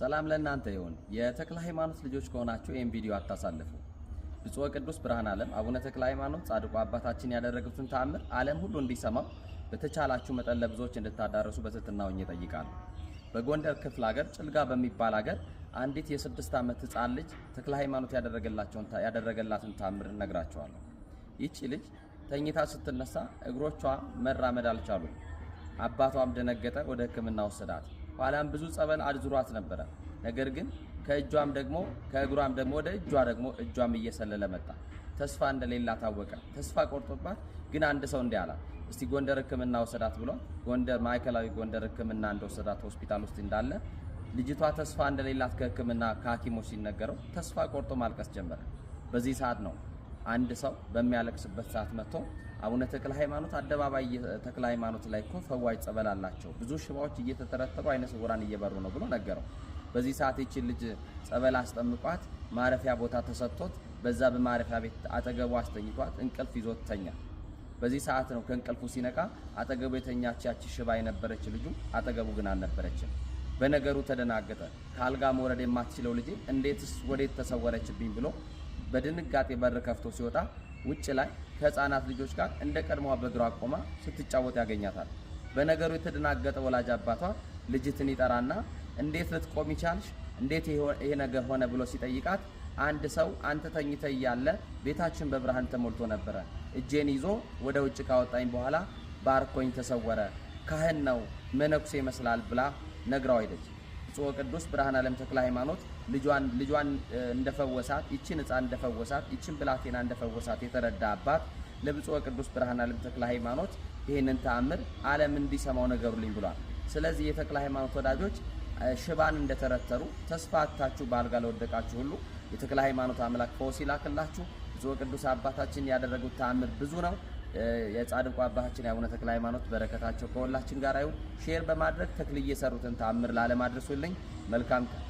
ሰላም ለእናንተ ይሁን። የተክለ ሃይማኖት ልጆች ከሆናችሁ ይህን ቪዲዮ አታሳልፉ። ብፁዕ ቅዱስ ብርሃነ ዓለም አቡነ ተክለ ሃይማኖት ጻድቁ አባታችን ያደረጉትን ተአምር ዓለም ሁሉ እንዲሰማው በተቻላችሁ መጠን ለብዙዎች እንድታዳርሱ በትህትና ሆኜ እጠይቃለሁ። በጎንደር ክፍለ ሀገር ጭልጋ በሚባል ሀገር አንዲት የ6 ዓመት ሕፃን ልጅ ተክለ ሃይማኖት ያደረገላትን ተአምር እነግራችኋለሁ። ይቺ ልጅ ተኝታ ስትነሳ እግሮቿ መራመድ አልቻሉም። አባቷም ደነገጠ፣ ወደ ሕክምና ወሰዳት። ኋላም ብዙ ጸበል አድዝሯት ነበረ። ነገር ግን ከእጇም ደግሞ ከእግሯም ደግሞ ወደ እጇ ደግሞ እጇም እየሰለለ መጣ። ተስፋ እንደሌላ ታወቀ። ተስፋ ቆርጦባት ግን አንድ ሰው እንዲህ አላት፣ እስቲ ጎንደር ሕክምና ወሰዳት ብሏት ጎንደር ማዕከላዊ ጎንደር ሕክምና እንደወሰዳት ሆስፒታል ውስጥ እንዳለ ልጅቷ ተስፋ እንደሌላት ከሕክምና ከሐኪሞች ሲነገረው ተስፋ ቆርጦ ማልቀስ ጀመረ። በዚህ ሰዓት ነው አንድ ሰው በሚያለቅስበት ሰዓት መጥቶ አቡነ ተክለ ሃይማኖት አደባባይ ተክለ ሃይማኖት ላይ እኮ ፈዋጭ ጸበል አላቸው፣ ብዙ ሽባዎች እየተተረተሩ አይነ ስውራን እየበሩ ነው ብሎ ነገረው። በዚህ ሰዓት ይችን ልጅ ጸበል አስጠምቋት ማረፊያ ቦታ ተሰጥቶት በዛ በማረፊያ ቤት አጠገቡ አስተኝቷት እንቅልፍ ይዞት ተኛ። በዚህ ሰዓት ነው ከእንቅልፉ ሲነቃ አጠገቡ የተኛች ያቺ ሽባ የነበረች ልጁ አጠገቡ ግን አልነበረችም። በነገሩ ተደናገጠ። ከአልጋ መውረድ የማትችለው ልጄ እንዴትስ ወዴት ተሰወረችብኝ ብሎ በድንጋጤ በር ከፍቶ ሲወጣ ውጭ ላይ ከህፃናት ልጆች ጋር እንደ ቀድሞዋ በእግሯ ቆማ ስትጫወት ያገኛታል። በነገሩ የተደናገጠ ወላጅ አባቷ ልጅትን ይጠራና እንዴት ልትቆሚ ቻልሽ? እንዴት ይሄ ነገር ሆነ ብሎ ሲጠይቃት አንድ ሰው አንተ ተኝተህ እያለ ቤታችን በብርሃን ተሞልቶ ነበረ። እጄን ይዞ ወደ ውጭ ካወጣኝ በኋላ ባርኮኝ ተሰወረ። ካህን ነው፣ መነኩሴ ይመስላል ብላ ነግራው ሄደች። ብፁዕ ቅዱስ ብርሃነ ዓለም ተክለ ሃይማኖት ልጇን እንደፈወሳት፣ ይችን ሕፃን እንደፈወሳት፣ ይችን ብላቴና እንደፈወሳት የተረዳ አባት ለብፁዕ ቅዱስ ብርሃነ ዓለም ተክለ ሃይማኖት ይህንን ተአምር ዓለም እንዲሰማው ነገሩልኝ ብሏል። ስለዚህ የተክለ ሃይማኖት ወዳጆች፣ ሽባን እንደተረተሩ ተስፋ አጥታችሁ በአልጋ ለወደቃችሁ ሁሉ የተክለ ሃይማኖት አምላክ ፈውስ ይላክላችሁ። ብፁዕ ቅዱስ አባታችን ያደረጉት ተአምር ብዙ ነው። የጻድቁ አባታችን የአቡነ ተክለ ሃይማኖት በረከታቸው ከሁላችን ጋር ይሁን። Share በማድረግ ተክልዬ የሰሩትን ተአምር ለዓለም አድርሱልኝ። መልካም ቀን።